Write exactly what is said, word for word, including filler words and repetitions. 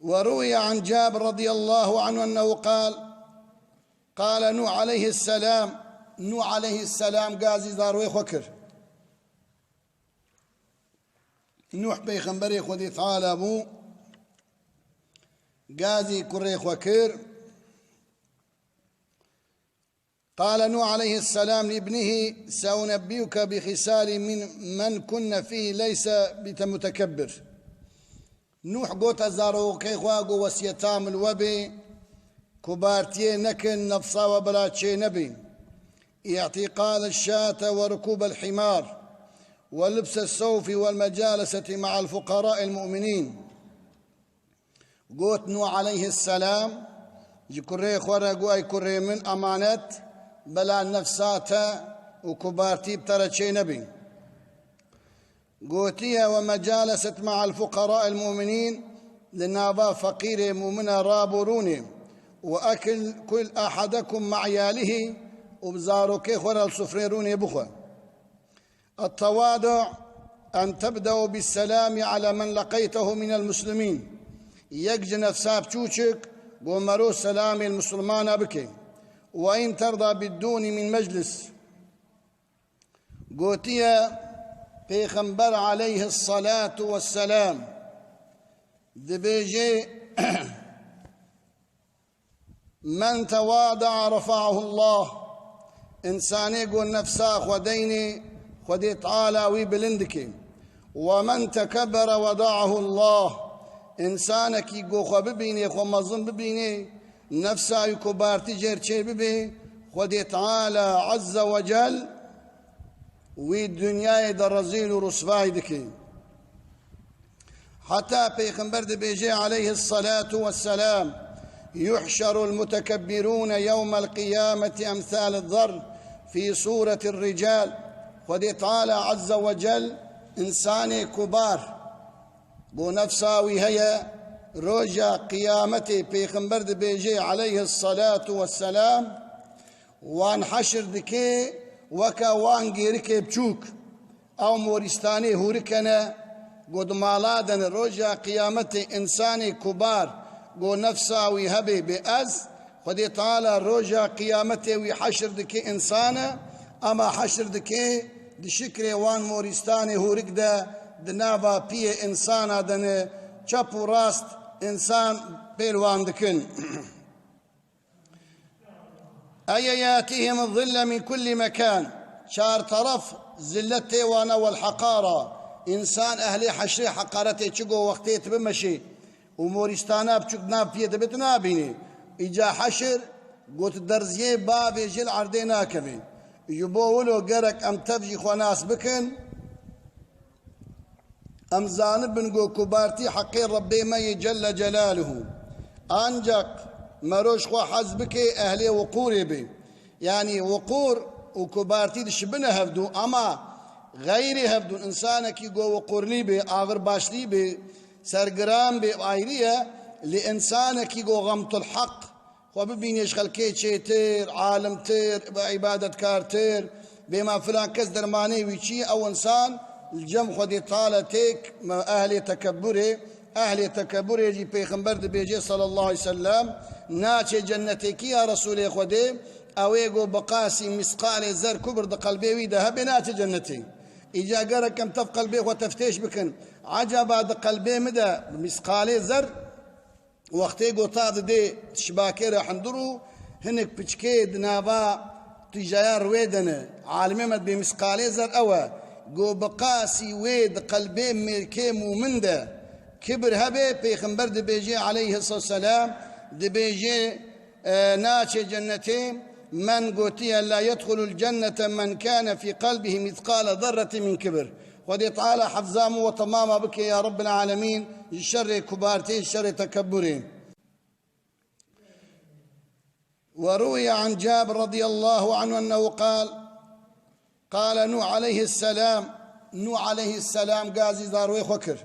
وروي عن جابر رضي الله عنه أنه قال: قال نوح عليه السلام، Nûh aleyhisselam gazî zarwê xwe kir. Nûh pêxemberê Xwedê Teala bû, gazî kurê xwe kir. قال نوح عليه السلام لابنه: سأنبئك بخصال من، من كن فيه ليس بمتكبر. Nûh gote zarokê xwe, got: Wesiyeta min li we bê, kubartiyê nekin, nefsa we bila çê nebê. اعتقال الشاة وركوب الحمار ولبس الصوف والمجالسة مع الفقراء المؤمنين. Got Nûh aleyhisselam ji kurê xwe re, got: Ey kurê min, emanet, bela nefsa te û kubartî bi te re çê nebî. Gotiye: ومجالسة مع الفقراء المؤمنين، li nava feqîrê mûmina rabû rûnê, وأكل كل أحدكم مع عياله، û bi zarokê xwe re li sufrê rûnê bixwe. التواضع أن تبدأ بالسلام على من لقيته من المسلمين. Yek ji nefsa biçûçik, got mero selamê li misilmana bike. وإن ترضى بالدون من مجلس. Gotiye Pêxember aleyhissalatu vesselam, dibêje: من تواضع رفعه الله. Însanê ku nefsa xwe deynê, Xwedê Teala wî bilind dike. ومن تكبر وضعه الله. Însanekî ku xwe bibînê, xwe mezin bibînê, nefsa wî kubartî jêr çê bibe, Xwedê Teala Azze ve Cel wî dinyayê de rezîl û risvay dike. Heta Pêxember dibêje aleyhissalatu vesselam: يحشر المتكبرون يوم القيامة أمثال الذر في صورة الرجال. Xwedê Teala Azze ve Cel însanê kubar, bo nefsa wî heye, roja qiyametê Pêxember dibêje aleyhissalatu vesselam, wan heşir dike weke wan gêrikê biçûk. Ew morîstanê hûrik hene, ku di mala de ne. Roja qiyametê însanê kubar, ku nefsa wî hebê bê ez, Xwedê Teala roja qiyametê wî heşir dike însan e, ema heşir dike di şikrê wan morîstanê hûrik de, di nava piyê însana de ne, çep û rast însan pêl wan dikin. أي يأتيهم الظل من كل مكان. Çar teref zillet tê wana, والحقارة. Însan ehlê heşrê heqaretê, çi go wextê tu bimeşê û morîstana biçûk nav piyê dibe tu nabînî. Îca heşr got derziyê bavê jê li erdê nakevê. Ji bo wilo gerek em tev jî xwe nas bikin. Em zanibin ku kubartî heqê Rebbê me yê Celle Celaluhu. Ancak mero ji xwe hez bike ehlê wiqûrê bê. Yanî wiqûr û kubartî dişibine hevdû, ama xeyrê hevdûn, însanekî ku wiqûrlî bê, axirbaşlî bê, sergiran bê, ayrî ye, lê însanekî ku xemtul heq, xwe bibînê ji xelkê çêtir, alimtir, îbadetkartir, bêma filan kes dermanê wî çi ye, ew însan li cem Xwedê Teala têk, me ehlê tekebburê, ehlê tekebburê jî Pêxember dibêje sallallahu aleyhi ve sellem, naçe cennetê. Kî ya Resûlê Xwedê? Ew ê ku bi qasî misqalê zer kubir di qelbê wî de hebe naçe cennetê. Îca gerek em tev qelbê xwe teftêş bikin. Ecaba di qelbê min de misqalê zer Wextê ku ta didê tişbakê re hundir û hinek piçkê di nava tîjaya riwê de ne. Alimê me dibê misqalê zer ew e. Ku bi qasî wê di qelbê mêrkê mûmin de kibir hebe, Pêxember dibêje aleyhisselam, dibêje, e, naçe cennetê. Men gotiye, "La yedxulul cennete men kâne fî qalbihi mîthqale zerreti min kibir." Xwedê Teala hefza min we temama bike ya Rebbil Alemîn, ji şerê kubartê, ji şerê tekebburê. وروي عن جابر رضي الله عنه أنه قال: قال نوح عليه السلام، Nûh aleyhisselam gazî zarwê xwe kir.